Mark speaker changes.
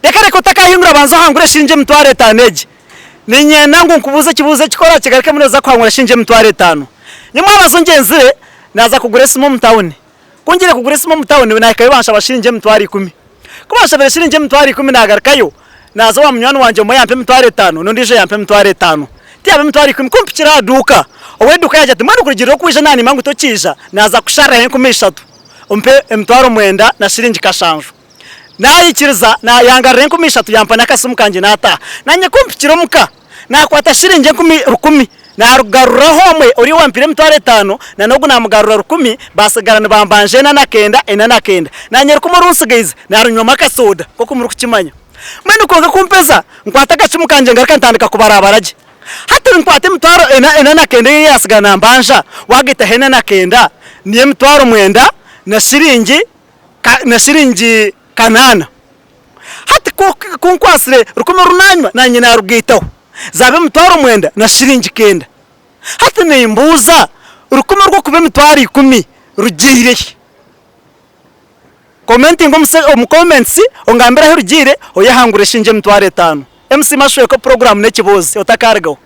Speaker 1: Reka reka otakahingura banza ohangure eshiringi emitwaro etaano egi. Niinyenda ngu nkubuuze ekibuuzo eki ku oraakigarukemu nooza kuhangura shiringi emitwaro etaano. Nyomwabazo ngyenzire naaza kugura esimu omu tawuni. Ku ngiire kugura esimu omu tawuni naahikayo banshaba shiringi emitwaro ikumi. Ku banshabire shiringi emitwaro ikumi naagarukayo naaza owa munywani wangye omwe yampa emitwaro etaano n'ondiijo yampa emitwaro etaano. Tiyaaba emitwaro ikumi. Ku mpikire aha duuka, ow'eduuka yaagira ati mbwenu kurugiirira oku waija naaniima ngu tokiija, naaza kushariraho enkumi ishatu ompe emitwaro mwenda na shiringi kashanju. Naikiriza, yangarura enkumi ishatu yampa n'akasimu kangye naataaha. Naanye ku mpikire omuka, naakwata shiringi enkumi rukumi naarugaruraho omwe ori owampaire emitwaro etaano na n'ogu naamugarura rukumi, baatsigara nibambanja ena na kenda, ena na kenda. Naanye rukumi oru ntsigaize naarunywamu akasooda nk'oku murikukimanya. Mbwenu kwonka ku mpeza, nkwata akacumu kangye ngaruka ntandika kubarabara gye. Hati nkwata emitwaro ena, ena na kenda ei yaatsigara nambanja, waagaitaho ena na kenda, niyo emitwaro mwenda na shiringi na shiringi kanaana. Hati ku nkwatsire rukumi oru naanywa, naanye naarugaitaho, zaaba emitwaro mwenda na shiringi kenda. Hati nimbuuza, rukumi orw'okuba emitwaro ikumi rugiire hi? Komentinga omu comments ongambire ahu rugiire oyehangure shiringi emitwaro etaano. MC Mashweko puroguraamu n'ekibuuzi, otakarugaho.